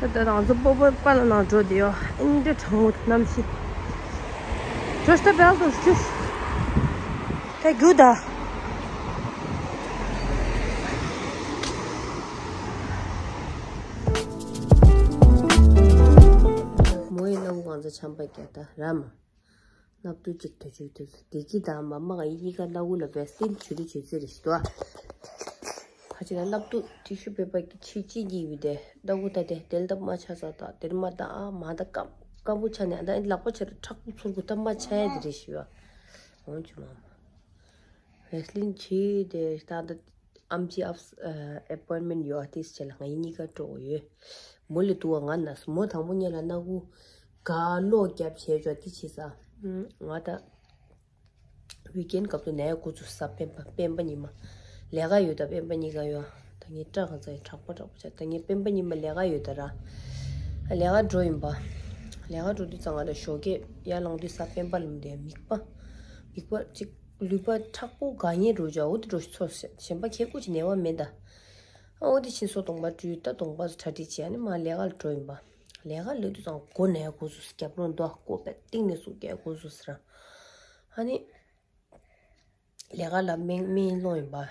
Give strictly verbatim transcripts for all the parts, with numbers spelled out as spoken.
ད་ང་ཚོ་སྤོ་བོ་པ་ལ་ནང་འགྲོ་དེ་ཡོ། ཨིན་འདྲ་གྲང་མོ་གནམ་གཤིས། འགྲོ་ཤ་བལ་དུ་ཤུ། ད་རྒྱུ་ད། མོ་ཡི་སྣམ་བུ་གང་ཚ་ཆམ་པ་རྒྱག་ད་ར་མ། སྣབས་དུག་ཅིག་ཐོ་ཅིག་ཐོ་དེ་གི་དང་མ་མ་ང་ཡི་གཉིས་ཀ་སྣ་བུ་ལ་བེ་སི་ལིན་བྱུ་རུ་བྱུ་ཚེ་རེ་ཞིག་ཏོ། ཁ་ཅིག་ལ་སྣབས་དུག་ཏི་ཤུ་པེ་པར་གྱི་ཆིག་ཅིག་གཉིས་བི་དེ་སྣ་བུ་ད་དེ་དེལ་ཏབ་མ་ཆ་ས་ད་དེར་མ་ད་ཨ་མ་ད་ཀམ་ཀམ་བུ་ཆ་ནས་ཨ་ད་ལག་པ་ཆ་རུ་ཁྲག་པུ་ཚུར་གུ་ཏབ་མ་ཆ་ཡ་དེ་རེ་ཞིག་ཡོ། འོང་ཆུ་མ་མ་བེ་སི་ལིན་ཆི་དེ་ད་ད། ཨམ་ཆི་ཨབ་ཨེ་པོན་མེན་ཡོད་ཨ་ཏིས་བྱས་ལ་ང་ཡི་གཉིས་ཀ་འགྲོ་ཡོད། མོ་ལས་དུ་བ་ང་ན་སོ་མོ་དང་པོ་ཉལ་ལ་སྣ་བུ་ག་ལོག་རྒྱབ་བྱས་ཅོ་ཏི་ཆི་ས། ང་ད་ཝི་ཀེན་སྐབས་དུ་ནས་གུ་ཚུ་ས་སྤེན་པ་སྤེན་པ་ཉི་མ་ལས་ཀ་ཡོད་ད་སྤེན་པ་གཉིས་ཀ་ཡོད། ད་ངས་སྐྲག་ག་ཚ་ཡི་དྲག་པོ་དྲག་པོ་ཆ་ད་ངས་སྤེན་པ་ཉི་མ་ལས་ཀ་ཡོད་ད་ར། ལས་ཀ་འགྲོ་ཡིན་པ། ལས་ཀ་འགྲོ་དུས་ཙང་ང་ད་ཞོགས་ཀས་ཡར་ལངས་དུས་ས་སྤེན་པ་ལུམ་དེ་མིག་པ། མིག་པ་གཅིག་ལུས་པ་མཁྲེགས་པོ་དགའ་ཉེ་འགྲོ་བྱ་འོ་དེ་འགྲོ་ཚོ་གཞན་པ་ཁེ་ཀོ་ཅི་ནེ་བ་མེད་ད། ཨ་འོ་དེ་ཕྱིན་སོ་གདོང་པ་བཀྲུས་ད་གདོང་པ་ཚོ་གྲ་སྒྲིག་བྱས་ཨ་ནི་མ་ལས་ཀ་ལ་འགྲོ་ཡིན་པ། ལས་ཀ་ལས་དུས་ཙང་སྒོ་ནས་སྒོ་ཚོ་རྒྱབ་ལོང་འདུག་སྒོ་པད་གཏིང་ནས་སུ་རྒྱག་སྒོ་ཚོ་ཟེར། ཨ་ནི་ལས་ཀ་ལ་སྨན་སྨན་སློང་ཡིན་པ། ཨ་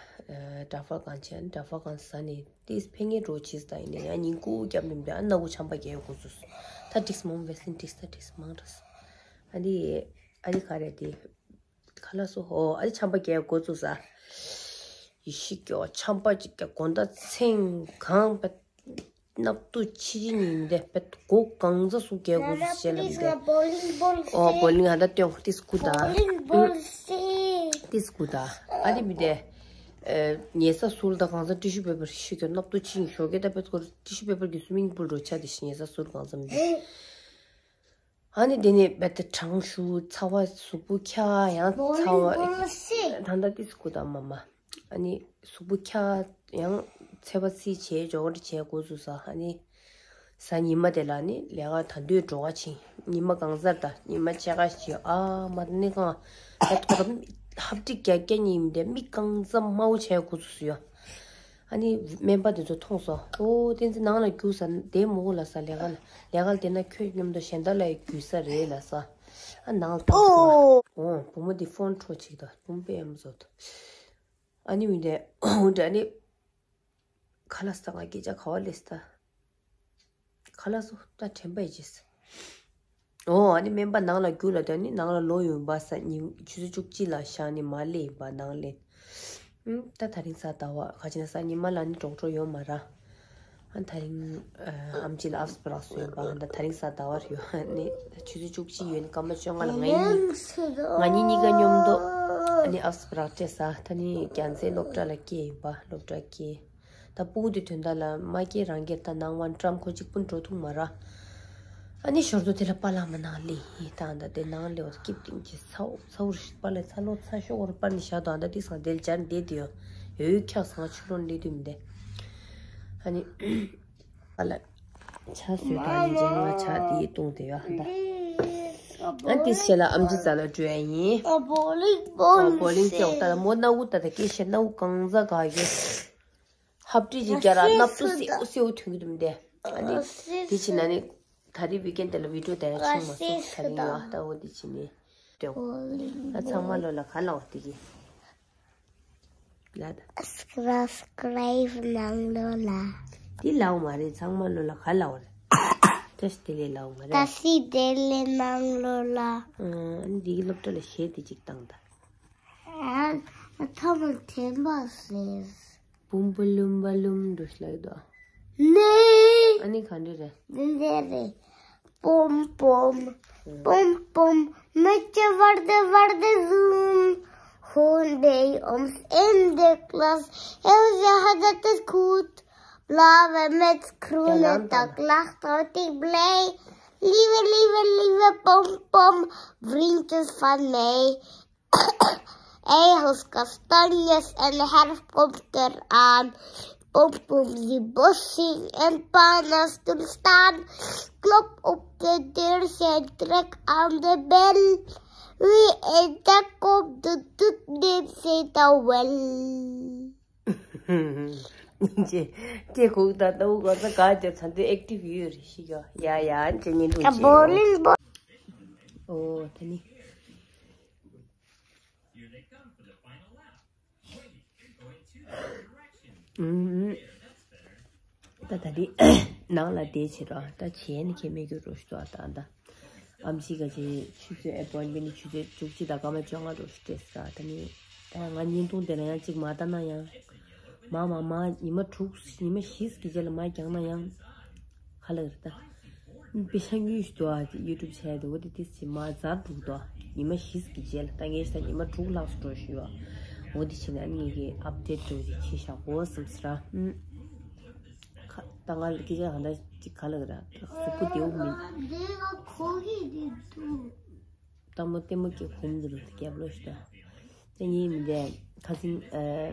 ཌ་ཕར་གང་བྱས་ཨ་ནི་ཌ་ཕར་གང་ཟ་ནས་དེ་ཕན་ངེས་འགྲོ་བྱས་ད་ཡིན་ནས་ཡང་ཉིན་གུང་རྒྱབ་ནས་ཨ་སྣ་བུ་ཆམ་པ་རྒྱག་སྒོ་ཚོ་ད་ཏིག་མང་བེ་སིན་ཏིག་ད་ཏིག་མང་ར་ཨ་ནི་ཨ་ནི་ག་རེ་དེ། ཁ་ལག་སོ་ཧོ་ཨ་ནི་ཆམ་པ་རྒྱག་འགོ་བཙུགས་ས། ཡེ་ཤི་ཀྱོ་ཆམ་པ་ཅིག་རྒྱག་དགོང་དག་མཚན་གང་པད། སྣབས་དུག་ཆི་ཆི་ཉིན་དེ་པད་མགོ་གང་ཚ་སུ་རྒྱག་འགོ་བཙུགས་བྱས་ལ་མི་དེ། ཨོ་བོ་ལིང་ཧ་ད་སྟོན་ཏིས་ཀུ་ད། ཏིས་ཀུ་ད། ཨ་ནི་མི་དེ། ཉེ་ས་སུལ་ད་གང་ཚ་ཏི་ཤུ་པེ་པར་ཤི་ཀྱོ་སྣབས་དུག་ཆི་ཉིན་ཞོགས་ཀས་ད་པད་ཀོ་ཏི་ཤུ་པེ་པར་གྱི་སུ་མིང་པུར་འགྲོ་ཆ་དེ་ཤི་ཉེ་ས་སུལ་གང་ཚ་མི་དེ། ཨ་ནི་དེ་ནས་རྦད་དེ་གྲང་ཤུ་ཚ་བ་གཟུགས་པོ་འཁྱག་ཡང་ཚ་བ་ད་ལྟ་ཏིས་ཀུ་དང་མ་མ། ཨ་ནི་གཟུགས་པོ་འཁྱག་ཡང་ཚད་པ་ཚིལ་བྱས་འཇོག་འདྲ་བྱས་འགོ་བཙུགས་ས་ཨ་ནི། གཟའ་ཉི་མ་དེ་ལ་ནི་ལས་ཀ་ད་འདོད་འགྲོ་ག་ཕྱིན་ཉི་མ་གང་གཟར་ད་ཉི་མ་ཕྱེད་ཀ་ཞིག་ཨ་མ་ནི་གང་ད་ཐོ་ར་ཧབ་ཏིག་རྒྱག་རྒྱག་ཉིན་དེ་མི་གང་ཚ་དམའ་བོ་བྱས་འགོ་བཙུགས་སུ་ཡོད། ཨ་ནི་སྨན་པ་དེ་ཚོ་མཐོང་སོང་། ཨོ་བསྟན་འཛིན་ནང་ལ་རྒྱུགས་ས་བསྡད་མོ་གོ་ལ་ས་ལས་ཀ་ལ་ལས་ཀ་ལ་བསྡད་ན་ཁྱོད་མཉམ་དུ་གཞན་དག་ལ་ཡི་རྒྱུགས་ས་རེད་ལ་ས། ཨ་ནང་ལ་བཏང་སོང་། ཨོ་བུ་མོ་དེ་ཕོན་འཕྲོ་ཅིག་དང་བུ་མོ་པའི་ཨེམ་བཟོ་དང་། ཨ་ནི་མི་འདྲ་འོ་འདྲ་ཨ་ནི། ཁ་ལག་ས་ང་སྐད་ཆ་ག་བ་ལས་ས། ཁ་ལག་སོ་ད་དྲན་པ་ཡི་རྗེས། ཨོ་ཨ་ནི་སྨན་པ་ནང་ལ་རྒྱུགས་ལ་དེ་ནི་ནང་ལ་ལོ་ཡོད་པ་ས་ཉིན་ཆུ་ཚོད་བཅུ་གཅིག་ལ་ཤག་ནི་མ་སླེབས་པ་ནང་ལེན། ཨུམ་ད་ད་རིང་གཟའ་ཟླ་བ་ག་ཅི་ན་གཟའ་ཉི་མ་ལ་ནི་གྲོགས་གྲོགས་ཡོད་མ་ར། ཨ་ད་རིང་ཨམ་ཆི་ལ་ཨབ་སི་པ་རག་སོ་ཡིན་པ་ཨ་ད་ད་རིང་གཟའ་ཟླ་བ་རེད་ཡོད་ནི་ཆུ་ཚོད་བཅུ་གཅིག་ཡོད་ནི་སྐར་མ་བཅོ་ལྔ་ལ་ང་ཡིན། ང་གཉིས་གཉིས་ཀ་མཉམ་དུ་ཨ་ནི་ཨབ་སི་པ་རག་སྤྲད་ས་ད་ནི་རྒྱལ་མཚན་སློབ་གྲྭ་ལ་སྐྱེལ་ཡིན་པ་སློབ་གྲྭ་སྐྱེལ། ད་སྤུ་གུ་དེ་དོན་དག་ལ་མ་སྐྱེས་རང་སྐྱེས་ད་ནང་བ་འགྲམ་ཁོ་གཅིག་པུ་འགྲོ་ཐུབ་མ་ར། ཨ་ནི་ཞོར་དུ་དེ་ལ་པཱ་ལགས་མ་ནང་ལེ་ཡིན་ད་ད་དེ་ནང་ལེ་བ་སྐྱིབ་ཏིང་ཅེ་ཚའོ་ཚའོ་རི་པཱ་ལགས་ཚ་ལོ་ཚ་ཤོག་བར་པར་ནི་ཞག་དང་ད་ཏི་སང་དེ་ལ་སྦྱར་འདེད་དེ་ཡོད་ཡོད་ཁྱག་སང་ཆུ་ལོན་ལེ་དུས་མི་འདེ། ཨ་ནི་པཱ་ལགས་ཆ་སོས་ད་ཡིན་ཅེ་ང་ཆ་དེ་བཏུང་དེ་ཡོད་ཧ་ད། ཨ་ཏི་ཤེ་ལ་ཨམ་ཅི་ཙ་ལ་འགྲོ་ཡ་ཡིན། བོ་ལིང་བོ་ལིང་ཙེ་འོ་ད་མོ་སྣ་བུ་ད་ད་སྐད་ཤེ་སྣ་བུ་གང་ཟ་ག་ཡོད། ཧབ་ཏི་ཅིག་རྒྱ་ར་སྣབས་དུག་སེའུ་སེའུ་ཐོན་གི་འདུག་མི་འདེ། ཨ་ནི་དེ་ཕྱིན་ན་ནི་ད་རེས་བི་ཀེན་དེ་ལ་བི་ཌིའོ་དེ་ཆུང་མ་སོང་ད་རིང་ཡོད་ཨ་ད་འོ་དེ་ཕྱིན་ནི་སྟོན། ད་ཚང་མ་ལོ་ལ་ག་ལ་འོ་དེ་གི་ལ་ད་སབ་སི་ཀ་རའིབ་གནང་ལོ་ལ། དེ་ལའོ་མ་རེད་ཚང་མ་ལོ་ལ་ག་ལ་འོ་རེད། ཏེས་དེ་ལས་ལའོ་མ་རེད། ད་སི་དེ་ལས་གནང་ལོ་ལ། ཨ་ནི་དེ་གི་སློབ་གྲྭ་ལ་གཞས་དེ་གཅིག་བཏང་ད། ཨ་ཐ་མ་དྲན་པ་ཟེར། བུམ་པ་ལུམ་པ་ལུམ་འགྲོ་ཤི་ལ་ཡོད་དོ། ནེ། ཨ་ནི་ག་འདྲ་རེད། འདི་འདྲ་རེད། པོམ་པོམ། ཨང་། པོམ་པོམ། Mit der Warte, Warte, Zoom. Hunde ums in der Klasse. Er hat das gut. Blaue mit grüne Taglacht und die Blei. Liebe, liebe, liebe Pom Pom, bringt es von May. Ey, aus Kastanjes ein Herz kommt er an. Pom Pom, die Bossing in Panas zum Stand. Klopp op de deur, zet trek aan de bel. Wie een dak op de toet neemt, zit al wel. ཅེ། སྐད་གུག་དང་ལྟ་བུ་གོ་ས་ག་ཅེ་ཚ་འདི་ཨེག་ཊིབ་ཡོད་རེད་ཤི་ཡོ། ཡ་ཡ་ཅེ་ཉིན་དུ་ཅེ། ཨོ་ད་ནི། ད་ད་དེ་ནང་ལ་བསྡད་བྱེད་རོགས། ད་བྱས་ནས་ཁྱེད་མེད་རྒྱུ་རོ་ཞུ་ད་ད་ད། ཨམ་ཆི་ག་ཅེ་ཆུ་ཚོད་ཨེ་པོན་མེན་ཊི་ཆུ་ཚོད་བཅུ་གཅིག་དང་སྐར་མ་བཅོ་ལྔ་རོ་ཞུ་སྤྲད་ས་ད་ནི། ད་ང་བརྙན་ཐུང་དེ་ལ་ཡང་གཅིག་མ་ལྟ་ན་ཡང་། མ་མ་མ་ཉི་མ་དྲུག་ཉི་མ་བཞི་གི་རྗེས་ལ་མ་རྒྱག་ན་ཡང་། ག་ལ་རེད་ད། པེ་ཤ་དངུལ་ཞིག་འདུག་ཨ། ཡུ་ཊུབ་བྱས་འདུག་དེ་དེ་ཅི་མ་ཛར་འདུག་དོ། ཉི་མ་བཞི་གི་རྗེས་ལ་ད་ངས་ད་ཉི་མ་དྲུག་ལྷག་ཙམ་འགྲོ་ཞུ་བ། འོ་དེ་བྱས་ན་ངེད་ཀྱི་ཨབ་ཌེཊ་འགྲོ་ཅིག་བྱེད་བཞག་གོ་བསམ་སི་ར། ཨུམ། ཁ་ད་ང་ལ་སྐད་ཆ་གང་འདྲ་ཅིག་ག་ལ་ར་གཟུགས་པོ་བདེ་བོ་མིན། ལྟད་མོ་ལྟད་མོ་སྐྱེ་ཁུམ་འདི་རུ་རྒྱབ་ལོ་ཞིག་ད། ད་ངའི་མི་འདས་ཁ་སིང་ཨ།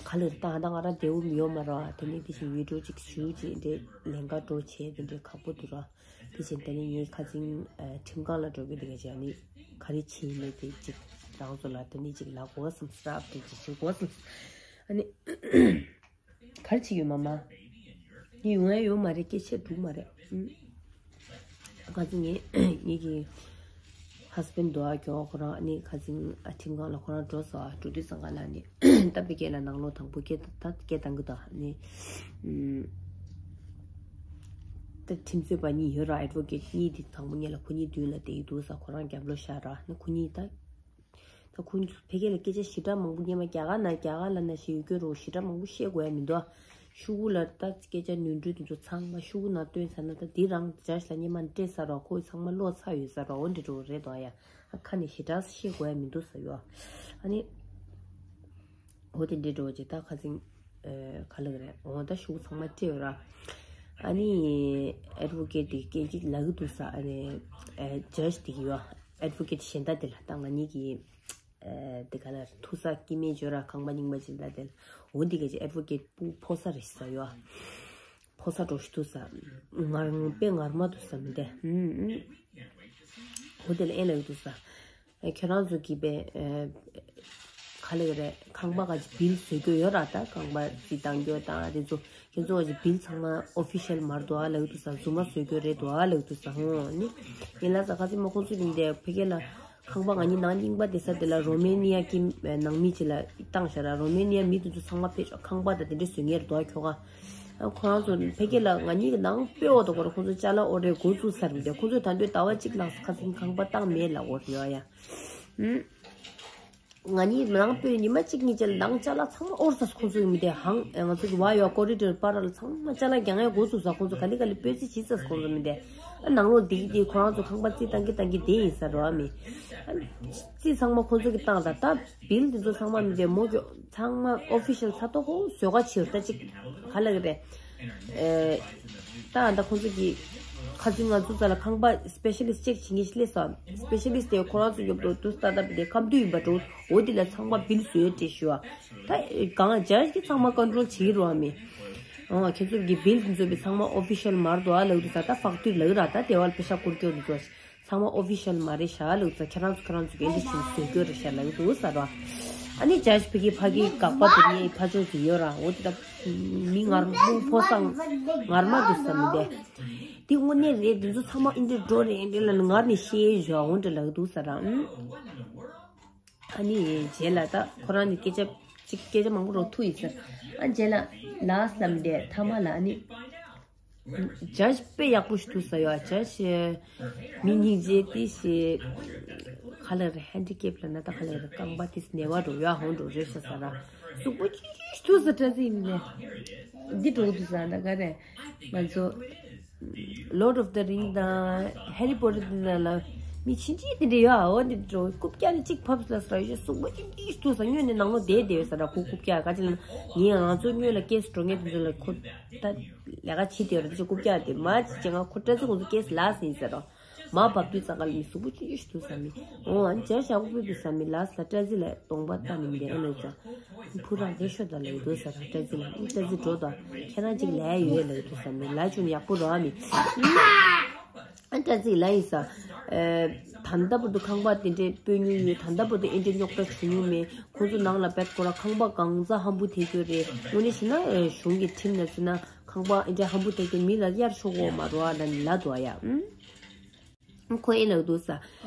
ག་ལེར་ད་ད་ང་རང་བདེ་བོ་མི་ཡོད་མ་ར་དེ་ནས་དེ་བཞིན་ཡུལ་གྲུ་ཅིག་ཞུ་ཅིག་འདྲེ་ལན་ཀ་འགྲོ་བྱས་དེ་འདྲེ་ཁག་པོ་འདུག་ར། དེ་བཞིན་དེ་ནས་ངའི་ཁ་སིང་ཨ། ཁྲིམས་ཁང་ལ་འགྲོ་གི་འདུག་ག་ཅེ་ནི་ག་རེ་བྱེད་ཡིན་མེད་དེ་ཅིག་རང་ཚོ་ལ་དེ་ནས་ཅིག་ལ་གོ་བསམ་སི་ར་དེ་ཅིག་ཞུ་གོ་བསམ་ཨ་ནི། ག་རེ་བྱེད་ཀྱི་ཡོད་མ་མ། ངས་ཡོང་ཡ་ཡོད་མ་རེད། སྐད་ཆ་འགྲིག་མ་རེད། ཨུམ། ཁ་སང་ངས་ངེད་ཀྱི་ཧ་སི་བྷེན་ཌི་འདུག་ཨ། ཁྱོད་ཁོ་རང་ཨ་ནི་ཁ་སང་ཨ་ཁྲིམས་ཁང་ལ་ཁོ་རང་འགྲོ་སོང་ཨ། འགྲོ་དུས་ཙང་ཁ་ལ་ནི་ད་པི་ཀེ་ལ་ནང་ལོགས་དང་པོ་སྐད་ད་སྐད་བཏང་གི་འདུག་ཨ་ནི། ཨུམ། ད་ཁྲིམས་རྩོད་པ་གཉིས་ཡོད་ར། ཨེཌ་བོ་ཀེཊ་གཉིས་དེ་དང་པོ་ངེད་ལ་ཁོ་གཉིས་མདུན་ལ་བསྡད་ཀྱི་འདུག་ས། ཁོ་རང་རྒྱབ་ལོགས་ཤར་ར་ནི་ཁོ་གཉིས་ད། ད་ཁོང་ཚོ་ཕ་གི་ལ་སྐད་ཆ་ཞེ་དྲག་མང་པོ་སྙན་མ་རྒྱ་གར་ན་རྒྱ་གར་ལ་ན་ཞེ་ཡོད་སྐྱོ་རོ་ཞེ་དྲག་མང་པོ་བཤད་དགོས་ཡ་མི་འདུག་ཤུ་གུ་ལ་ད་སྐད་ཆ་ནོར་འཁྲུལ་དེ་ཚོ་ཚང་མ་ཤུ་གུ་ན་སྟོན་ཚར་ན་ད་འདི་རང་ཇ་ཞི་ལ་སྙན་མ་སྤྲད་ཚར་རོགས། ཁོ་ཚང་མ་ཀློག་ཚར་ཡོད་ས་རོགས། འོ་འདྲ་འགྲོ་རེད་དོ་ཡ། ཨ་ཁ་ནས་ཞེ་དྲག་བཤད་དགོས་ཡ་མི་འདུག་ས་ཡོད། ཨ་ནི་འོ་དེ་འདྲ་འགྲོ་ཅེ་ད་ཁ་སིང་ཨེ་ག་ལ་གི་རེད། འོ་ད་ཤུ་གུ་ཚང་མ་སྤྲད་ཡོད་ར། ཨ་ནི་ཨེཌ་བོ་ཀེཊ་དེ་སྐད་ཅིག་ལབ་གི་འདུག་ས། ཨ་ནི་ཨེ་ཇ་ཞི་དེ་གི་ཡོད། ཨེཌ་བོ་ཀེཊ་གཞན་དག་དེ་ལ་ད་ང་གཉིས་ཀྱི་ཨེ་དེ་ག་ལ་ཐུག་ས་སྐྱེ་དམན་བརྗོད་ར་ཁང་པ་རྙིང་པ་ཅིག་ལ་དེ་ལ་འོ་འདི་ག་ཅིག་ཨེཌ་བོ་ཀེཊ་སྤུ་ཕོ་ས་རེད་ས་ཡོད། ཕོ་ས་འགྲོ་ཞིག་ཐུག་ས། ངར་དཔེ་ངར་མ་འདུག་ས་མི་འདས། ཨུམ་ཨུམ། འོ་དེ་ལ་ཨེ་ལ་ཡོད་འདུག་ས། ཨེ་ཁྱེད་རང་ཚོ་གིས་པས་ཨེ་ག་ལ་ཡོད་རེད། ཁང་པ་ག་ཅིག་བིལ་བཟོ་རྒྱུ་ཡོད་ར། ད་ཁང་པ་རྩིས་བཏང་རྒྱུ་དང་དེ་ཚོ་ཁྱེད་ཚོ་ག་ཅིག་བིལ་ཚང་མ་ཨོ་ཕི་ཤལ་མར་འདུག་ཨ་ལབ་འདུག་ས། རྫུན་མ་བཟོ་རྒྱུ་རེད་འདུག་ཨ་ལབ་འདུག་ས། ཧོ་ནི་ཡིན་ལ་ས་ཁ་སི་མ་ཁོང་ཚོ་ཡིན་དེ་ཕ་གི་ལ་ཁང་པ་ང་གཉིས་ནང་རྙིང་པ་དེ་ས་དེ་ལ་རོ་མེ་ནི་ཡ་གི་ནང་མི་ཅིག་ལ་བཏང་ཤག་ར། རོ་མེ་ནི་ཡ་མི་དེ་ཚོ་ཚང་མ་ཕེ་ཤག་ཁང་པ་དང་དེ་འདྲ་བཟོ་མཁན་རེད་འདུག་ཨ། ཁྱོ་ག་ཨ་ཁོ་རང་ཚོ་ཕ་གི་ལ་ང་གཉིས་ཀྱི་ནང་དཔེ་འོ་དོ་ཁོ་ར་ཁོང་ཚོ་ཅ་ལག་ཨོ་རེད་འགོ་བཙུགས་ཚར་མི་དེ་ཁོང་ཚོས་ད་འདོད་ཟླ་བ་གཅིག་ལྷག་ཁ་སང་ཁང་པ་བཏང་མེད་ལ་འོ་རེད་ཡ། ཧུམ། ང་གཉིས་ནང་དཔེ་ཉི་མ་གཅིག་གཉིས་ཅན་ནང་ཅ་ལག་ཚང་མ་ཨོར་ས་ཁོང་ཚོ་ཡིན་མི་དེ་ཧང་ཨེ་ང་ཚོ་གི་བ་ཡོ་ཀོ་རི་ཌོར་པར་ལ་ཚང་མ་ཅ་ལག་རྒྱག་ཡ་འགོ་བཙུགས་ས། ཁོང་ཚོ་ག་ལེ་ག་ལེ་སྤོས་རྩིས་བྱེད་ས་ཁོང་ཚོ་མི་དེ་ཨ་ནང་ལོགས་འདི་གི་དེ་ཁོ་རང་ཚོ་ཁང་པ་རྩིས་བཏང་གི་བཏང་གི་དེ་ཡིན་ས་རོ་ཨ་མི། ཨ་རྩིས་ཚང་མ་ཁོང་ཚོ་གི་བཏང་ད་ད་བིལ་དེ་ཚོ་ཚང་མ་མི་དེ་མོ་གྱོ་ཚང་མ་ཨོ་ཕི་ཤལ་ཚ་ཏོ་ཧོ་བཟོ་ག་ཕྱིར་ད་ཅིག་ག་ལེ་གི་དེ། ཨེ། ད་ཨ་ད་ཁོང་ཚོ་གི་ཁ་སང་ང་ཚོ་ཚ་ལ་ཁང་པ་སི་པེ་ཤ་ལི་སི་ཊི་ཅེག་བྱེད་མཁན་ཞིག་སླེབས་སོང་། སི་པེ་ཤ་ལི་སི་ཊི་དེ་ཁོ་རང་ཚོ་ཡོད་དོ་དུ་སྟ་ད་པི་དེ་ཁམས་དུ་ཡིན་པ་འགྲོ་འོ་དེ་ལ་ཚང་མ་བིལ་བཟོས་ཏེ་ཞུ་བ། ད་གང་ཇ་ཞི་གི་ཚང་མ་ཀོན་ཊོལ་བྱེད་རོགས་མི། ཨོ་ཁྱེད་ཚོ་གི་བིལ་དེ་ཚོ་པའི་ཚང་མ་ཨོ་ཕི་ཤལ་མར་དོ་ཨ་ལག་དུ་ས་ད་ཕག་ཏུ་ལག་ར་ད་དེ་བ་ལ་པེ་ཤ་ཀུར་ཀྱོ་དུ་ཚོ། ཚང་མ་ཨོ་ཕི་ཤལ་མ་རེད་ཤག་ལབ་ཙང་ཁྱེད་རང་ཚོ་ཁྱེད་རང་ཚོ་གི་འདི་བཞིན་བཟོ་དགོས་རེད་ཤག་ལབ་འདུག་ས་ར། ཨ་ནི་ཇ་ཞི་ཕ་གི་ཕ་གི་དགག་པ་དེ་ངའི་ཕ་ཕྱོགས་ཀྱི་ཡོད་ར། འོ་དེ་ད་མི་ངར་མོ་ཕོ་སང་ངར་མ་འདུག་ས་མི་འདས། འདི་དངོས་གནས་རེད། འདི་ཚོ་ཚང་མ་ཨིན་འདྲ་འགྲོ་རེད་འདི་ལ་ངར་ནས་ཤེས་བཞག་འོ་འདྲ་ལབ་འདུག་ས་ར། ཨ་ནི་རྗེས་ལ་ད་ཁོ་རང་ནི་སྐད་ཆ་གཅིག་སྐད་ཆ་མང་པོ་རོ་ཐུག་ཡིན་ས། ཨ་རྗེས་ལ་ལ་སམ་འདས་ཐ་མ་ལ་ཨ་ནི། ཇ་ཞི་དཔེ་ཡག་པོ་ཞིག་འདུག་ས་ཡོད། ཇ་ཞི་མི་སྙིང་རྗེ་དེ་ཞི་ག་ལ་རེད། ཧན་ཌི་ཀེབ་ལ་ན་ད་ག་ལ་རེད། རྐང་པ་དེ་ནེ་བ་འགྲོ་ཡ་ཧོན་འགྲོ་རེད་ཤག་ས་ར། གཟུགས་པོ་ཅི་ཞིག་འདུག་ས་བཀྲ་ཤིས་ཡིན་ནས་འདི་འགྲོ་འདུག་ས་ན་ག་རེད། ང་ཚོ་Lord of the Ring དང་Harry Potter དེ་ན་ལ་མི་ཕྱིན་ཅི་དེ་འདྲ་ཡོད། འོ་འདི་འགྲོ་རྐུབ་བཀྱག་ནི་གཅིག་ཕབ་ལ་ས་ར་ཡོད་ཤག་གཟུགས་པོ་ཅི་ཞིག་འདུག་ས་སྔོན་ནས་ནང་ལོགས་བསྡད་བསྡད་ཡོད་ས་ར། ཁོ་རྐུབ་བཀྱག་ག་ཅི་ལ་ངས་ང་ཚོ་སྔོན་ལ་ཀེས་འགྲོ་མཁན་དེ་ཚོ་ལ་ཁོ་ད། ལས་ཀ་བྱེད་དེ་ར་དེ་ཆ་རྐུབ་བཀྱག་དེ་མ་ཅི་ང་ཁོ་སྤྲད་ཚེ་ཁོང་ཚོ་ཀེས་ལ་ཟིན་ཟེར་རོ། མ་བབ་དུས་ཙང་ཀ་ལ་མི་གཟུགས་པོ་ཅི་ཞིག་འདུག་ས་མི། འོ་ཨ་ནི་ཇ་ཞི་ཞག་པོ་ཕུད་དུས་ས་མི་ལ་ས་ལ་སྤྲད་ཚེ་ལ་གདོང་པ་ལྟ་ནི་མི་དེ་ཨེ་ལོས་ཙང་། ཕུ་ར་རེ་ཤོ་ད་ལ་ཡི་འདུག་ས་ར་སྤྲད་ཚེ་ལ་སྤྲད་ཚེ་འགྲོ་ད་ཁྱེད་རང་ཅིག་ལས་ཡོད་ལ་ཡི་འདུག་ས་མི་ལ་ཅུང་ཡག་པོ་རོ་ཨ་མི། ཨ་བཀྲ་ཤིས་ལ་ཡིན་ས། ཨེ། ད་ལྟ་བར་དུ་ཁང་པ་དེ་འདྲས་སྤོ་མྱོང་ཡོད། ད་ལྟ་བར་དུ་ཨེ་འདྲས་རྙོག་དྲ་བྱུང་མྱོང་མེད། ཁོང་ཚོ་ནང་ལ་བེད་ཁོ་ར་ཁང་པ་གང་ཚ་ཧམ་པོ་དེ་གྱོད་རེད། དངོས་གནས་བྱས་ན་ཨེ་གཞུང་གི་ཁྲིམས་ལ་བརྩིས་ན་ཁང་པ་ཨེ་འདྲས་ཧམ་པོ་དེ་གྱོད་མི་ལ་གཡར་ཆོག་གོ་མ་རོ་ཨ་ལ་ནི་ལ་དོ་ཨ་ཡ། ཨུམ། ཁོ་ཨེ་ལག་འདུག་ས།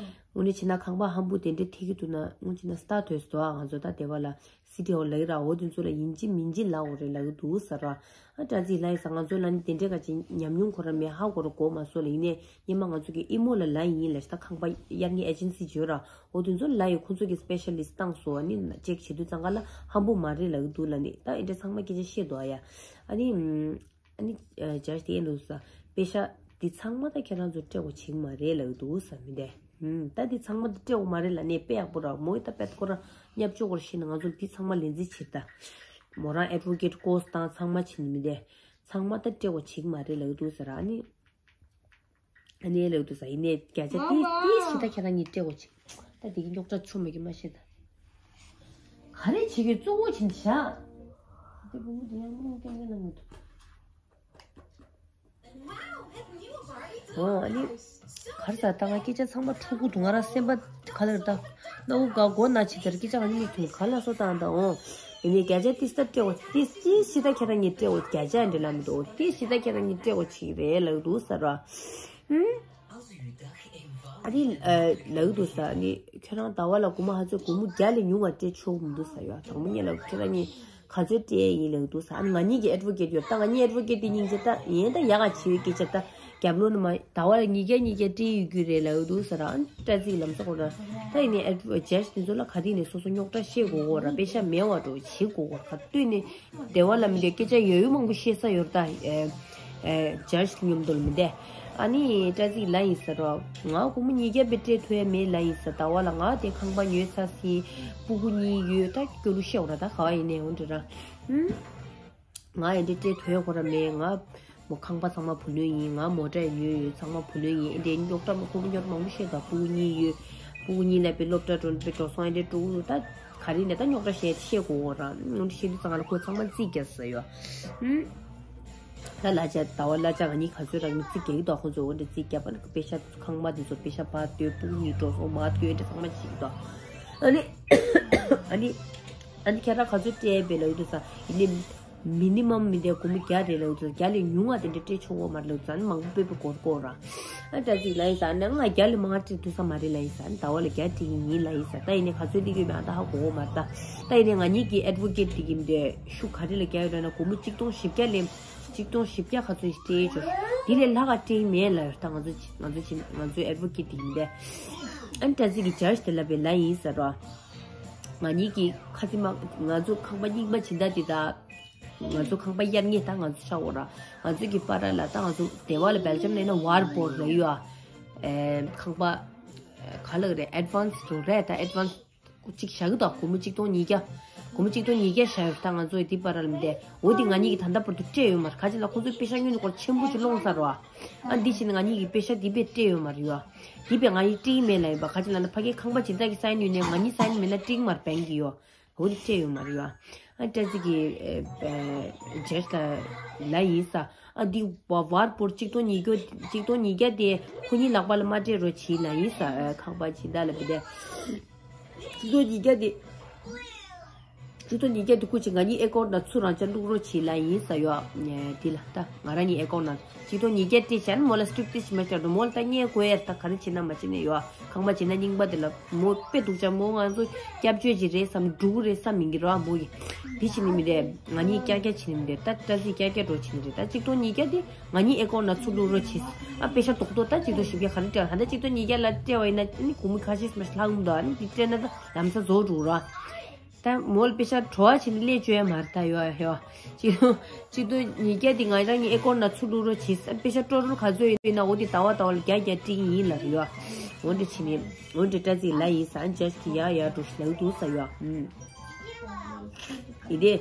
དངོས་གནས་བྱས་ན་ཁང་པ་ཧམ་པོ་དེ་འདྲས་ཐེ་གི་འདུག་ན་དངོས་གནས་བྱས་ན་སྟག་ཐོས་སུ་དོ་ཨ་ང་ཚོ་ད་དེ་བ་ལ། སི་ཏི་འོ་ལག་ར་འོ་དེ་ཚོ་ལ་ཡིན་གཅིག་མིན་གཅིག་ལ་འོ་རེད་ལག་འདུག་ཟེར་ར། ཨ་བཀྲ་ཤིས་ལ་ཡིན་ས་ང་ཚོ་ལ་ནི་དེ་འདྲའི་ག་ཅིག་ཉམས་མྱོང་ཁོ་ར་མེད། ཧ་གོ་ར་གོ་མ་སོང་ལ། ཡིན་ནས་སྙེ་མ་ང་ཚོ་གི་ཨི་མོ་ལ་ལ་ཡིན་ལ་ཤི་ད་ཁང་པ་གཡར་མཁན་ཨེ་ཇེན་སི་བརྗོད་ར་འོ་དེ་ཚོ་ལ་ཡི་ཁོ་ཚོ་གི་སི་པེ་ཤ་ལི་སི་ཊི་བཏང་སོང་ཨ་ནི་ཅེག་བྱེད་དུས་ཙང་ག་ལ་ཧམ་པོ་མ་རེད་ལག་འདུག་ལ་ནི་ད་ཨེ་འདྲ་ཚང་མ་སྐད་ཆ་བཤད་འདུག་ཨ་ཡ། ཨ་ནི། ཨ་ནི། ཇར་དེ་འདུག་ས། པེ་ཤ་འདི་ཚང་མ་ད་ཁྱེད་རང་ཚོ་སྤྲད་དགོས་བྱེད་ཀྱི་མ་རེད་ལབ་འདུག་ས་མི་འདས། ཧུམ། ད་འདི་ཚང་མ་ད་སྤྲད་དགོས་མ་རེད་ལབ་ནས་དཔེ་ཡག་པོ་ར་མོའི་ད་པད་ཁོ་ར་བརྙས་བཅོས་སྐོར་ཤེས་ན་ང་ཚོ་འདི་ཚང་མ་ལེན་རྩིས་བྱེད་ད། མོ་རང་ཨེ་ཌི་བོ་ཀེ་ཊི་ཀོ་སི་དང་ཚང་མ་བྱེད་ནི་མི་འདས། ཚང་མ་ད་སྤྲད་དགོས་བྱེད་ཀྱི་མ་རེད་ལབ་འདུག་ས་ར་ཨ་ནི། ཨ་ནི་ལབ་འདུག་ས་ཡིན་ནས་བརྒྱ་ཆ་ཏིས་ཏིས་ཞིག་ད་ཁྱེད་རང་གཉིས་སྤྲད་དགོས་བྱེད། ད་འདི་གི་རྙོག་དྲ་ཆུ་མ་གི་མ་ཤེས་ད། ག་རེ་བྱེད་ཀྱི་གཙོ་བོ་བྱེད་བཞག་འདི་བུ་མོ་འདི་ཡང་མི་ཡང་སྐྱོན་གྱི་ལ་མི་འདུག་ཨོ་ཨ་ནི། གར་ས་ད་ང་སྐད་ཆ་ཚང་མ་འཁྲུག་གི་འདུག་ང་རང་སེམས་པ་ག་ལེར་ད། ན་འུ་ག་མགོ་ན་ཆེ་དར་སྐད་ཆ་ང་ནི་མི་ཐུང་ག་ལ་སོ་བཏང་ད་འོ། ཡིན་ནའི་བརྒྱ་ཆ་ཏིས་ད་སྤྲད་འོ་ཏིས་ཏིས་ཤི་ད་ཁྱེད་རང་ཉིད་སྤྲད་འོ་བརྒྱ་ཆ་འདྲི་ལ་མི་འདུག་འོ་ཏིས་ཤི་ད་ཁྱེད་རང་ཉིད་སྤྲད་འོ་ཆིག་རེད་ལག་འདུག་ས་ར། ཨ་ནི་ལག་འདུག་ས་ནི་ཁྱོད་རང་ཟླ་བ་ལ་སྒོར་མོ་ཧ་ཚོད་སྒོར་མོ་བརྒྱ་ལས་ཉུང་བ་སྤྲད་ཆོག་མི་འདུག་ས་ཡོད། དང་པོ་ཉིད་ལ་ཁྱོད་རང་ཉིད། ག་ཚོད་སྤྲད་ཡིན་ལབ་འདུག་ས། ཨ་ནི་ང་གཉིས་ཀྱི་ཨེ་ཌི་བོ་ཀེ་ཊི་ཡོད་ད། ང་གཉིས་ཨེ་ཌི་བོ་ཀེ་ཊི་དེ་སྙིང་རྗེ་ད་ཡིན་ད་ཡག་ག་བྱེད་པའི་སྐད་ཆ་ད་རྒྱབ་ལོགས་ནས་མ་ཟླ་བ་ལ་ཉིས་བརྒྱ་ཉིས་བརྒྱ་སྤྲད་ཡོད་རྒྱུ་རེད་ལབ་འདུག་ས་ར། ཨ་ནི་སྤྲད་ཚིག་ལམ་སང་གོ་ན་ད་ཡིན་ནའི་ཨེ་ཌི་བོ་ཇ་ཇི་དེ་ཚོ་ལ་ག་དུས་ནས་སོ་སོ་རྙོག་དྲ་བཤད་དགོས་གོ་ར་པེ་ཤ་མེད་བ་འགྲོ་བྱེད་དགོས་གོ་ག་དུས་ནས་བདེ་བ་ལ་མི་འདོད་སྐད་ཆ་ཡོད་ཡོད་མང་པོ་བཤད་ས་ཡོད་ད། ཇ་ཇི་མཉམ་དུ་ལ་མི་འདས། ཨ་ནི་སྤྲད་ཚིག་ལ་ཡིན་ས་ར་ང་སྒོར་མོ་ཉིས་བརྒྱ་བེ་སྤྲད་ཐུབ་ཡ་མེད་ལ་ཡིན་ས། ཟླ་བ་ལ་ང་དེ་ཁང་པ་ཉོས་ཚར་སི་སྤུ་གུ་གཉིས་ཡོད་ད་སྐྱོ་རུ་བཤད་འོ་ར་ད་ག་བ་ཡིན་ནའི་འོ་འདྲ་ར། ཧུམ། ང་ཨེ་འདྲས་སྤྲད་ཐུབ་ཡ་ཁོ་ར་མེད། ང་མོ་ཁང་པ་ཚང་མ་བུ་ལོན་ཡིན། ང་མོ་ཊ་ཉོས་ཡོད་ཚང་མ་བུ་ལོན་ཡིན། ཨེ་འདྲས་རྙོག་དྲ་མ་ཁོ་བོ་རྙོག་དྲ་མང་པོ་བཤད་ད་སྤུ་གུ་གཉིས་ཡོད། སྤུ་གུ་གཉིས་ལ་པའི་སློབ་གྲྭ་འགྲོ་པའི་འགྲོ་སོང་ཨེ་འདྲས་འགྲོ་གི་ཡོད་ད། ག་རེ་ནས་ད་རྙོག་དྲ་བཤད་བཤད་དགོས་འོ་ར་འོ་འདྲས་བཤད་དུས་ཙང་ང་ལ་ཁོ་ཚང་མ་རྩིས་རྒྱག་ས་ཡོད། ཧུམ། ད་གླ་ཆ་ཟླ་བ་གླ་ཆ་ང་གཉིས་ག་ཚོད་རག་མི་རྩིས་རྒྱག་གི་འདུག་ཁོ་ཚོས་འོ་འདྲས་རྩིས་རྒྱག་པ་ནི་པེ་ཤ་ཁང་པ་འདི་ཚོ་པེ་ཤ་ཕར་སྟོན་ཕྲུ་གུ་གཉིས་འགྲོ་སོང་མར་སྟོན་འདྲ་ཚང་མ་བྱེད་ཀྱི་འདུག་ཨ་ནི། ཨ་ནི། ཨ་ནི་ཁྱེད་རང་ག་ཚོད་སྤྲད་པའི་ལ་ཡོད་དུ་ས་ཡིན་ནི། མི་ནི་མམ་མི་འདའི་སྒོར་མོ་བརྒྱ་རེ་ལ་ཡོད་དུ་ས་བརྒྱ་ལས་ཉུང་བ་དེ་འདྲ་སྤྲད་ཆོག་གོ་མ་རེད་ལ་ཡོད་དུ་ས་ཨ་ནི་མང་པོ་སྤྲད་པའི་སྐོར་སྐོར་ར། ཨ་ད་ཅིག་ལ་ཡིན་ས་ཨ་ནི་ང་བརྒྱ་ལས་མང་བ་སྤྲད་ཐུབ་ས་མ་རེད་ལ་ཡིན་ས་ཨ་ནི་ཟླ་བ་ལ་བརྒྱ་སྤྲད་ཀྱི་ཡིན་ལ་ཡིན་ས་ད་ཡིན་ནི་ག་ཚོད་སྤྲད་ཀྱི་ཡོད་མེད་ཨ་ད་ཧ་གོ་གོ་མ་རེད་ད། ད་ཡིན་ནི་ང་གཉིས་ཀྱི་ཨེ་ཌི་བོ་ཀེ་ཊི་དེ་གི་མི་འདའི་ཤུགས་ག་རེ་ལ་བརྒྱབ་ཡོད་ལ་ན་སྒོར་མོ་གཅིག་སྟོང་བཞི་བརྒྱ་ལས། གཅིག་སྟོང་བཞི་བརྒྱ་ག་ཚོད་ཞིག་སྤྲད་ཆོག་དེ་ལས་ལྷག་ག་སྤྲད་མེད་ལ་ཡོད་ད་ང་ཚོ་ང་ཚོ་ང་ཚོའི་ཨེ་ཌི་བོ་ཀེ་ཊི་དེ་ཡིན་པས། ཨ་ནི་ཏྲ་ཙི་གི་ཇ་ཇི་དེ་ལབ་པའི་ལ་ཡིན་ཟེར་རོ། ང་གཉིས་ཀྱི་ཁ་ཚི་མ་ང་ཚོ་ཁང་པ་རྙིང་པ་སྦྱིན་བདག་དེ་དང་། ང་ཚོ་ཁང་པ་གཡར་ངེས་ད་ང་ཚོ་ཆགས་འོ་ར། ང་ཚོ་གི་པ་ར་ལ་ད་ང་ཚོ་སྡེ་བ་ལ་སྦེལ་ཇམ་ལ་ཡིན་ན་ཝར་བོར་ལ་ཡོད་ཨ། ཁང་པ་ག་ལ་རེད་ཨེ་ཌི་ཝན་སི་འགྲོ་རེད་ད་ཨེ་ཌི་ཝན་སི། གཅིག་བཞག་གི་འདུག་སྒོར་མོ་གཅིག་སྟོང་ཉིས་བརྒྱ། སྒོར་མོ་གཅིག་སྟོང་ཉིས་བརྒྱ་བཞག་ཡོད་ད་ང་ཚོས་འདི་པར་ལ་མི་བསྡད། འོ་འདི་ང་གཉིས་ཀྱིས་ད་ལྟ་བར་དུ་སྤྲད་ཡོད་མ་རེད། ག་ཅི་ལ་ཁོ་ཚོས་པེ་ཤ་སྔོན་ནས་ཁོ་ཆེན་པོ་ཞིག་སློང་ཚར་རོ། ཨ་འདི་བྱས་ནས་ང་གཉིས་ཀྱིས་པེ་ཤ་འདི་པས་སྤྲད་ཡོད་མ་རེད་ཡོ། འདི་པས་ང་གཉིས་སྤྲད་ཀྱི་མེད་ལབ་ཡིན་པ་ག་ཅི་ལ་ན་ཕ་གིའི་ཁང་པ་སྦྱིན་བདག་གིས་སའིན་ཡོད་ནས་ང་གཉིས་སའིན་མེད་ན་སྤྲད་ཀྱི་མ་རེད་བན་གྱིས་ཡོ། འོ་འདི་སྤྲད་ཡོད་མ་རེད་ཡོ། ཨ་ཏྲ་ཙི་གི་ཇེས་ལ་ལ་ཡིན་ས། ཨ་འདི་བ་བར་པོར་གཅིག་སྟོང་ཉིས་བརྒྱ་གཅིག་སྟོང་ཉིས་བརྒྱ་དེ་ཁོ་གཉིས་ལག་པ་ལ་མ་སྤྲད་རོགས་བྱིས་ལ་ཡིན་ས། ཨ་ཁང་པ་སྦྱིན་བདག་ལ་བི་དེ། གཅིག་སྟོང་ཉིས་བརྒྱ་དེ། གཅིག་སྟོང་ཉིས་བརྒྱ་དེ་ཁུ་ཅིག་ང་གཉིས་ཨེ་ཀོར་ན་ཚུར་རང་ཅག་བླུག་རོགས་བྱེད་ལ་ཡིན་ས་ཡོ། དེ་ལ་ད་ང་རང་གཉིས་ཨེ་ཀོར་ན་གཅིག་སྟོང་ཉིས་བརྒྱ་སྤྲད་བྱས་ན་མོ་ལ་སྐྲུག་ཏི་ཞིག་མ་བྱ་འགྲོ་མོ་ལ་ད་བརྙས་དགོས་ཡ་ད་ག་རེ་བྱེད་ན་མ་བྱེད་ནས་ཡོ། ཁང་པ་བྱེད་ན་རྙིང་པ་དེ་ལ་མོ་དཔེ་སྡུག་ཅག་མོ་ང་ཚོ་སྐྱབས་བཅོལ་ཅིག་རེད་བསམ་འགྲོ་གི་རེད་བསམ་མི་འགྱུར་བ་མོ་ཡི་དེ་བྱེད་ནི་མི་རེད། ང་གཉིས་ཀྱག་ཀྱག་བྱེད་ནི་མི་རེད། ད་ཏྲ་ཙི་ཀྱག་ཀྱག་འགྲོ་བྱེད་ནི་རེད། ད་གཅིག་སྟོང་ཉིས་བརྒྱ་དེ་ང་གཉིས་ཨེ་ཀོར་ན་ཚུར་བླུག་རོགས་བྱེད། ཨ་པེ་ཤ་རྡོག་རྡོག་ད་གཅིག་སྟོང་བཞི་བརྒྱ་ག་རེ་སྤྲད་ད་ད་གཅིག་སྟོང་ཉིས་བརྒྱ་ལ་སྤྲད་བ་ཡིན་ན་ནི་གུང་མི་ཁ་ཤས་མ་ལྷག་མི་འདུག་ཨ་ནི་འདི་སྤྲད་ན་ད་ལམ་སང་རྫོགས་འགྲོ་ར། ད་མོལ་པེ་ཤ་བྲོ་བ་བྱེད་ནི་ལས་བཅོས་ཡ་མ་རེད་ད་ཡོ་ཡོ། གཅིག་སྟོང་གཅིག་སྟོང་ཉིས་བརྒྱ་འདི་ང་རང་གཉིས་ཨེ་ཀོར་ན་ཚུར་བླུག་རོགས་བྱེད། ཨ་པེ་ཤ་སྤྲོ་རུ་ག་ཚོད་ཡོད་ན་འོ་འདི་ཟླ་བ་ཟླ་བ་ལ་བརྒྱ་བརྒྱ་སྤྲད་ཀྱི་ཡིན་ལབ་ཡོ། འོ་འདི་བྱེད་ནི་འོ་འདི་ཏྲ་ཙི་ལ་ཡིན་ས་ཨ་ཇེས་ཀྱི་ཡ་ཡ་འགྲོ་ལབ་འདུག་ས་ཡོ། ཨུམ། ཡི་དེ།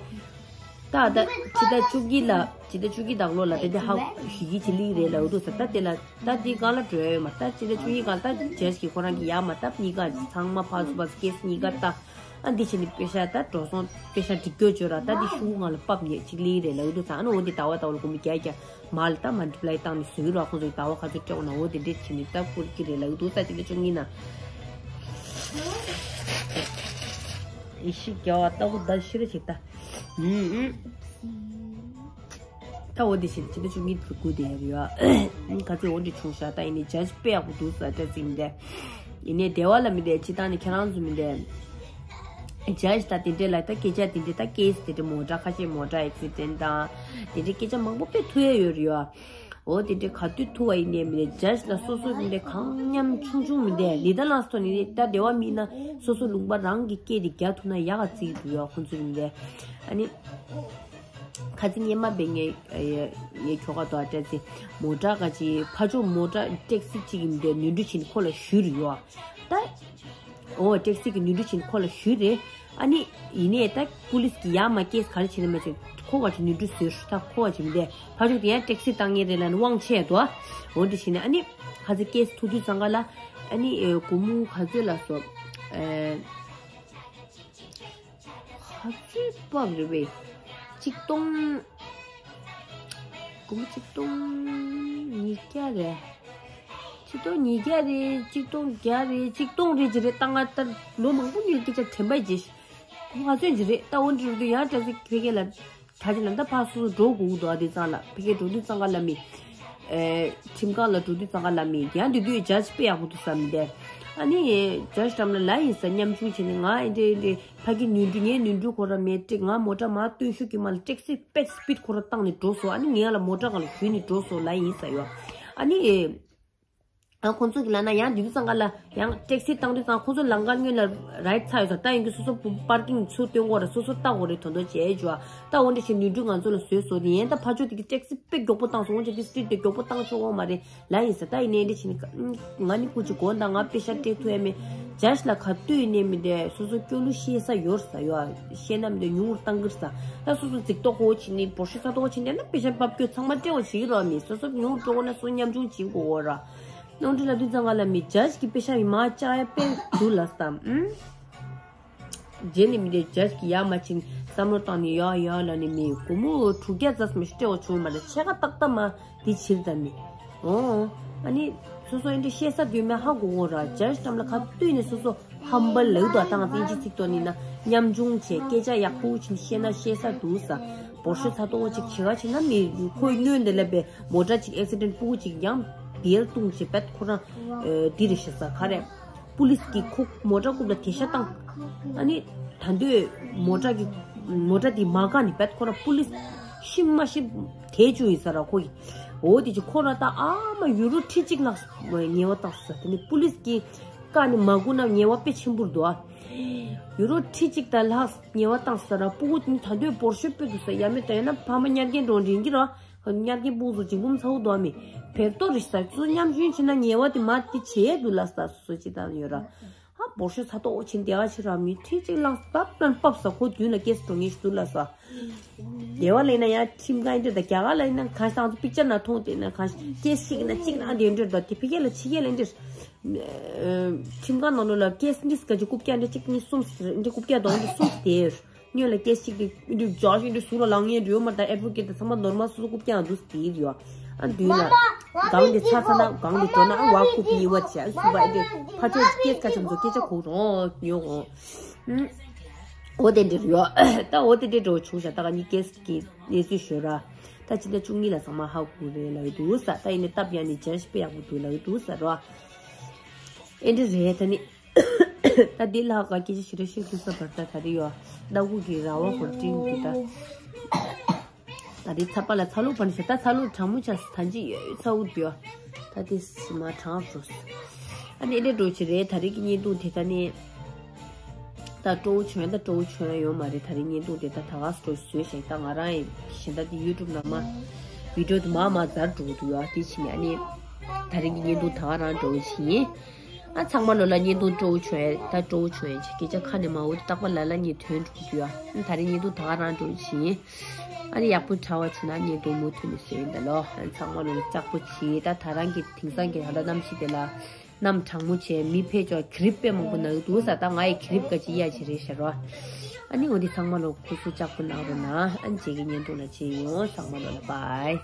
ད་ད་ཕྱི་ཟླ་བཅུ་གཅིག་ལ་ཕྱི་ཟླ་བཅུ་གཅིག་ནང་ལོགས་ལ་ད་དེ་ཧ་ཞི་གི་ཅི་ལི་རེད་ལབ་འདུག་ས། ད་དེ་ལ་ད་དེ་གང་ལ་འགྲོ་ཡོད་མ་ད་ཕྱི་ཟླ་བཅུ་གཉིས་གང་ད་ཇེས་ཀྱི་ཁོ་རང་གི་ཡ་མ་ད་གཉིས་ཀ་ཚང་མ་ཕར་ཚུར་ཕར་ཀེ་སི་གཉིས་ཀ་ད། ཨ་འདི་བྱས་ནས་པེ་ཤ་ད་འགྲོ་སོང་པེ་ཤ་འགྲིག་སྐྱོ་བྱོས་ར། ད་འདི་ཤུ་གུ་ང་ལ་པབ་ཉེ་གཅིག་ལེན་རེད་ལབ་འདུག་ཙང་། ཨ་ནི་འོ་འདི་ཟླ་བ་ཟླ་བ་ལ་སྒོར་མོ་བརྒྱ་བརྒྱ་མར་ལ་ད་མལ་ཊི་པ་ལའི་བཏང་ནས་བཟོས་ར། ཁོང་ཚོས་ཟླ་བ་ག་ཚོད་སྤྲད་འོ་ན་འོ་དེ་འདྲས་བྱས་ནས་ད་བསྐུར་གྱི་རེད་ལབ་འདུག་ཙང་། དེ་འདྲ་བཅུ་གཉིས་ན་ཡེ་ཤེས་རྒྱལ་བ་ལྟ་བུ་ད་ཤི་རེ་ཞིག་ད། ཨུམ་ཨུམ། ད་འོ་དེ་བཞིན་ཕྱི་ཟླ་བཅུ་གཉིས་དུ་སྒུག་བསྡད་ཡོད་རེད་བ། ག་ཚོད་འོ་འདྲ་བྱུང་ཤག་ད་ཡིན་ནའི་ཇ་ཇི་དཔེ་ཡག་པོ་འདུག་ཟེར་སྤྲད་ཟིན་མི་འདས། ཡིན་ནའི་སྡེ་བ་ལ་མི་འདས་སྤྱི་བཏང་ནས་ཁྱེད་རང་ཚོ་མི་འདས། ཇ་ཇི་ད་དེ་འདྲས་ལ་ད་སྐད་ཆ་དེ་འདྲས་ད་ཀེ་སི་དེ་འདྲས་མོ་ཊ་ཁ་ཤས་མོ་ཊ་ཨེག་སི་ཌེན་ཊི་དང་དེ་འདྲས་སྐད་ཆ་མང་པོ་དཔེ་ཐོས་ཡ་ཡོད་རེད་བ། འོ་དེ་འདྲས་ག་དུས་ཐུག་པ་ཡིན་ནའི་མི་འདས་ཇ་ཇི་ལ་སོ་སོ་མི་འདས་གང་མཉམ་ཆུང་ཆུང་མི་འདས་ལི་ད་ལ་སོ་ནི་ད་སྡེ་བ་མིན་ན་སོ་སོ་ལུང་པ་རང་གི་སྐད་དེ་རྒྱག་ཐུབ་ན་ཡག་ག་བརྩི་གི་འདུག་ཡ་ཁོང་ཚོ་མི་འདས། ཨ་ནི། ཁ་ཚིག་སྙན་མ་བས་ངས་ངས་ཁྱོ་ག་དོ་ཨ་ཏྲ་ཚེ་མོ་ཊ་ག་ཅི་ཕ་ཆོ་མོ་ཊ་ཊེག་སི་གཅིག་ཡིན་དེ་ནུས་འདྲུ་ཕྱིན་ཁོ་ལ་ཞུས་རེད་ཡོ། ད་འོ་ཊེག་སི་གི་ནུས་འདྲུ་ཕྱིན་ཁོ་ལ་ཞུས་རེད། ཨ་ནི་ཡིན་ནས་ད་པུ་ལིས་གི་ཡ་མ་ཀེས་ག་རེ་བྱེད་ན་མ་བྱེད་ཁོ་ག་ཅི་ནུས་འདྲུ་བཟོས་ཤུ་ད་ཁོ་ག་ཅི་མི་དེ་ཕ་ཆོ་དེ་ཡང་ཊེག་སི་བཏང་ངེས་རེད་ལ་ནི་དབང་ཆེ་དོ། འོ་འདྲ་བྱས་ནས་ཨ་ནི་ཁ་ཚིག་ཀེས་ཐུག་དུས་ཙང་ག་ལ་ཨ་ནི་སྒོར་མོ་ག་ཚོད་ལ་སོ། ག་ཚོད་བབས་རེད་པས། ཆིག་སྟོང་། སྒོར་མོ་ཆིག་སྟོང་ཉིས་བརྒྱ་རེད། ཆིག་སྟོང་ཉིས་བརྒྱ་རེད། ཆིག་སྟོང་བརྒྱ་རེད། ཆིག་སྟོང་རེད་ཅི་རེད་ད་ང་ལྟར་ལོ་མང་པོ་ཉིད་སྐད་ཆ་དྲན་པ་ཡིན་ཅི། ང་ཚོད་ཅི་རེད་ད་འོ་འདྲི་རུ་དུ་ཡང་དྲ་ཚིགས་ཕ་གི་ལ། ད་ཅི་ལ་འདི་ཕར་སོ་སོ་འགྲོ་དགོས་ཀྱི་འདུག་ཨ་དེ་ཚང་ལ་ཕ་གི་འགྲོ་དུས་ཚང་ག་ལ་མི། ཨེ། ཁྲིམས་ཁང་ལ་འགྲོ་དུས་ཚང་ག་ལ་མི། ཡང་དེ་དུས་ཇ་ཇི་དཔེ་ཡག་པོ་འདུག་བསམ་མི་འདས། ཨ་ནི། ཇ་ཇི་འགྲམ་ལ་ལ་ཡིན་ས་མཉམ་ཆུང་བྱས་ནས་ང་ཨེ་འདྲེ་ཨེ་འདྲེ་ཕ་གི་ནུས་འདྲུ་ངའི་ནུས་འདྲུ་ཁོ་ར་མེད་ཏྲིག་ང་མོ་ཊ་མ་སྟོན་ཤུགས་ཀྱི་མ་ལ་ཊེག་སི་དཔེ་སི་པིཌ་ཁོ་ར་བཏང་ནས་འགྲོ་སོང་ཨ་ནི་ངའི་ལ་མོ་ཊ་གང་ལ་ཞུས་ནས་འགྲོ་སོང་ལ་ཡིན་ས་ཡོ། ཨ་ནི། ཨ་ཁོང་ཚོ་གི་ལབ་ན་ཡང་དེ་དུས་ཙང་ག་ལ་ཡང་ཊེག་སི་བཏང་དུས་ཙང་ཁོང་ཚོ་ལམ་ཁ་སྔོན་ལ་རའིཌ་ཚར་ཡོད་ས་ད་ཡིན་གྱི་སོ་སོ་པར་ཀིང་ཚུར་སྟོན་དགོས་རེད་སོ་སོ་ལྟ་དགོས་རེད་དོན་དོ་བྱས་འཇུ་ཨ་ད་འོ་འདྲ་ཞིག་ནུས་འདྲུ་ང་ཚོ་ལ་བཟོས་སོ་དེ་ཡན་ད་ཕ་ཆོས་དེ་གི་ཊེག་སི་དཔེ་མགྱོགས་པོ་བཏང་སོང་འོན་ཀྱང་དེ་སི་ཊིཊ་དེ་མགྱོགས་པོ་བཏང་ཆོག་འོང་མ་རེད་ལ་ཡིན་ས་ད་ཡིན་ནའི་འདྲ་ཞིག་ནི་ང་ནི་སྐུ་ཅི་གོ་ད་ང་པེ་ཤ་སྤྲད་ཐུབ་ཡ་མེད་ཇ་ཇི་ལ་ག་དུས་ཡིན་ནའི་མི་འདྲ་སོ་སོ་སྐྱོ་གླུ་ཤེས་ས་ཡོད་ས་ཡོད་ཨ་ཤེས་ན་མི་འདྲ་ཉུང་རུ་བཏང་གི་རེད་ས་ད་སོ་སོ་རྫིག་ཏོག་ཧོ་ཕྱིན་ནི་བོར་ཤོ་ཚ་ཏོག་ཕྱིན་དེ་ན་པེ་ཤ་པབ་སྐྱོ་ཚང་མ་སྤྲད་འོ་བྱེད་ཀྱི་རོགས་མི་སོ་སོ་ཉུང་རུ་འགྲོ་གོ་ན་སོ་མཉམ་ཆུང་བྱེད་དགོས་འོ་ར། ནོར་འཁྲུལ་ལ་དུས་ཙང་ག་ལ་མི་ཇ་ཇི་གི་པེ་ཤ་ཡི་མ་བཅག་ཡ་དཔེ་འདུག་ལ་སྟམ། རྗེས་ནས་མི་དེ་ཇ་ཇི་གི་ཡ་མ་ཕྱིན་བསམ་བློ་བཏང་ནས་ཡ་ཡ་ལ་ནི་མི་སྒོར་མོ་དྲུག་བརྒྱ་ཙམ་མི་སྤྲད་འོ་བྱུང་མ་རེད་ཕྱེད་ཀ་ཏག་ཏག་མ་དེ་ཕྱིར་ད་མི། ཨོ། ཨ་ནི་སོ་སོ་ཨེ་འདྲ་བཤད་ས་དུས་མེད་ཧ་གོ་གོ་ར་ཇ་ཇི་འགྲམ་ལ་ཁ་བཏུད་ནས་སོ་སོ་ཧམ་པ་ལག་ཏུ་ཨ་ཏང་ཨིན་ཇི་ཚིག་ཏོ་ནི་ན་ཉམ་ཆུང་བྱས་སྐད་ཆ་ཡག་པོ་ཕྱིན་བཤད་ན་བཤད་ས་འདུག་ས། བོར་ཤོ་ཚ་ཏོག་ཅིག་བྱེད་ག་ཕྱིན་ན་མི་ཁོའི་སྔོན་དེ་ལ་པའི་མོ་ཊ་ཅིག་ཨེག་སི་ཌེན་ཊི་སྤུ་གུ་ཅིག་ཡང་བེལ་བཏུང་བྱེད་པད་ཁོ་རང་འདི་རེད་ཤེས་ས་ག་རེ། པུ་ལིས་ཀྱི་ཁོ་མོ་ཊ་རྐུབ་ལ་དེ་ཤ་བཏང་། ཨ་ནི་ད་འདོད་མོ་ཊ་གི་མོ་ཊ་དེ་མ་བཀག་ནི་པད་ཁོ་རང་པུ་ལིས་ཤི་མ་ཤི་དེ་བཅུ་ཡིན་ས་ར་ཁོ་ཡི། འོ་དེ་ཅིག་ཁོ་རང་ད་ཨ་མ་ཡུ་རོ་ཁྲི་གཅིག་ལྷག་ཉེས་པ་བཏང་ས་དེ་ནི་པུ་ལིས་ཀྱི་བཀག་ནི་མ་སྒུག་ན་ཉེས་པ་དཔེ་ཆེན་པོར་འདུག་ཨ། ཡུ་རོ་ཁྲི་གཅིག་དང་ལྷག་ཉེས་པ་བཏང་ས་ར་སྤུ་གུ་ནི་ད་འདོད་བོར་ཤོད་སྤོད་འདུག་ས་ཡ་མེད་ད་ཡང་ན་ཕ་མ་ཉར་མཁན་འགྲོ་འདྲེན་གྱི་ར། ཉར་མཁན་སྤུ་གུ་ཚོ་འཇིགས་འབུམ་ཚ་བོ་འདུག་ཨ་མི། བེར་ཏོ་རེ་ས་ཚོ་མཉམ་ཞུན་བྱེད་ན་ཉེས་པ་དེ་མ་དེ་བྱེད་འདུག་ལ་ས་སོ་སོ་ཅི་བཏང་ཡོད་ར། ཧ་བོར་ཤོད་ཚ་ཏོག་ཕྱིན་དེ་ག་ཕྱི་ར་མི་ཁྲི་གཅིག་ལངས་པབ་ལན་པབ་ས་ཁོ་དུས་ལ་སྐྱེས་སུ་འགྲོ་ངེས་ཤི་འདུག་ལ་ས། དེ་བ་ལས་ན་ཡང་ཁྲིམས་ཁང་འདྲ་དང་རྒྱ་གར་ལ་ཡིན་ན་གང་ཞིག་ཏང་ཚོ་པིག་ཅར་ན་མཐོང་དེ་ན་གང་ཞིག་སྐྱེས་ཤིག་ན་གཅིག་ན་དེ་འདྲ་དང་དེ་ཕི་གེ་ལ་ཕྱི་གེ་ལ་འདྲ། ཁྲིམས་ཁང་ནང་ལོགས་ལ་ཀེས་འདྲ་སྐད་ཅིག་རྐུབ་བཀྱག་འདྲ་གཅིག་གཉིས་གསུམ་འདྲ་རྐུབ་བཀྱག་དང་འདྲ་གསུམ་དེ། སྔོན་ལ་སྐད་ཅིག་གིས་འདི་འཇོག་ཞིག་འདི་ཟུར་ལ་ལངས་ངེས་འདྲ་ཡོད་མ་རེད་ད་ཨེ་ཌི་ཝོ་ཀེ་ཊི་དང་ཚང་མ་ནོར་མ་སོ་སོ་རྐུབ་བཀྱག་འདུག་དེ་ཡོད། ཨ་མདུན་ལ་གང་འདི་ཚ་ཚ་ན་གང་འདི་འགྲོ་ན་ཨ་བ་རྐུབ་གཉིས་པ་བྱས་ཨ་སུ་བ་ཨེ་འདྲ་ཕ་ཆོས་སྐད་ཁ་ཆམ་ཚོ་སྐད་ཆ་གོ་རོགས་ཉོ་འོང་། འོ་དེ་འདྲ་ཡོད་ད་འོ་དེ་འདྲ་འགྲོ་བྱུང་ཤག་ད་ག་ནི་སྐད་ཀྱི་གནས་ཚུལ་ཤོད་ར། ད་ཕྱི་ཟླ་བཅུ་གཉིས་ལ་ཚང་མ་ཧ་གོ་རེད་ལབ་ཀྱི་འདུག་ས། ད་ཡིན་ནའི་སྟབས་ཡག་ནི་ཇ་ཇི་དཔེ་ཡག་པོ་འདུག་ལབ་ཀྱི་འདུག་ས་ར། ཨེ་འདྲ་རེད་ད་ནི། ད་འདི་ལྷག་ག་སྐད་ཆ་ཞིག་རེ་ཤིག་ཐུག་ས་བར་ད་ད་རེ་ཡོད། ལྟ་སྐུག་གི་ར་བ་ཧོར་ཏིང་གི་ད། ད་རེ་ཚ་པ་ལ་ཚ་ལུག་པ་ནི་ཤ་ད་ཚ་ལུག་གྲང་མོ་ཆ་ས་ད་ཅི་ཡོད་ཚ་བོ་འདུག་ད་དེ་སི་མ་གྲང་བཟོ་ས། ཨ་ནི་ཨེ་འདྲ་འགྲོ་ཆི་རེད་ད་རེ་གི་བརྙན་ཐུང་དེ་ད་ནི། ད་སྤྲོ་བོ་བྱོན་ད་སྤྲོ་བོ་བྱོན་ཡོད་མ་རེད་ད་རེ་བརྙན་ཐུང་དེ་ད་ད་ག་སྤྲོ་བཟོས་ཤིང་ད་ང་རང་ཡི་གཞན་ད་དེ་ཡུ་ཊུབ་ནང་མ། བི་ཌིའོ་དེ་མ་མ་ཛར་འགྲོ་གི་འདུག་ཡ་དེ་ཕྱིན་ནས་ཨ་ནི། ད་རེ་གི་བརྙན་ཐུང་ད་ག་རང་འགྲོ་བྱིན། ཨ་ཚང་མ་ལོ་ལ་བརྙན་ཐུང་སྤྲོ་བོ་བྱུང་ཡ། ད་སྤྲོ་བོ་བྱུང་ཡ་ཅིག་སྐད་ཆ་ཁ་ནས་མ་འོ་དེ་རྟག་པ་ལ་ལ་ངས་ཐོན་འགྲོ་གི་འདུག་ཡ། ཨ་ད་རེས་བརྙན་ཐུང་ད་ག་རང་འགྲོ་བཞིན། ཨ་ནི་ཡག་པོ་གྲྭ་བ་བྱུང་ན་བརྙན་ཐུང་མུ་མཐུད་ནས་བཟོས་ཡིན་ད་ལོ། ཨ་ཚང་མ་ལོ་ལ་ལྕགས་པོ་བྱེད། ད་ད་རང་གི་དེང་སང་གི་ད་ལྟ་གནམ་གཤིས་དེ་ལ་གནམ་གྲང་མོ་བྱས། མི་ཕལ་ཆེར་གྷི་རིབ་དཔེ་མང་པོ་ན་གི་འདུག་ས། ད་ང་ཡི་གྷི་རིབ་ག་ཅི་ཡ་ཅི་རེད་ཤར་བ། ཨ་ནི་འོ་འདི་ཚང་མ་ལོ་ཁུ་སུ་ལྕགས་པོ་གནང་རོགས་གནང་། ཨ་ནི་རྗེས་ཀྱི་བརྙན་ཐུང་ལ་མཇལ་ཡོང་། ཚང་མ་ལོ་ལ་བྷའི།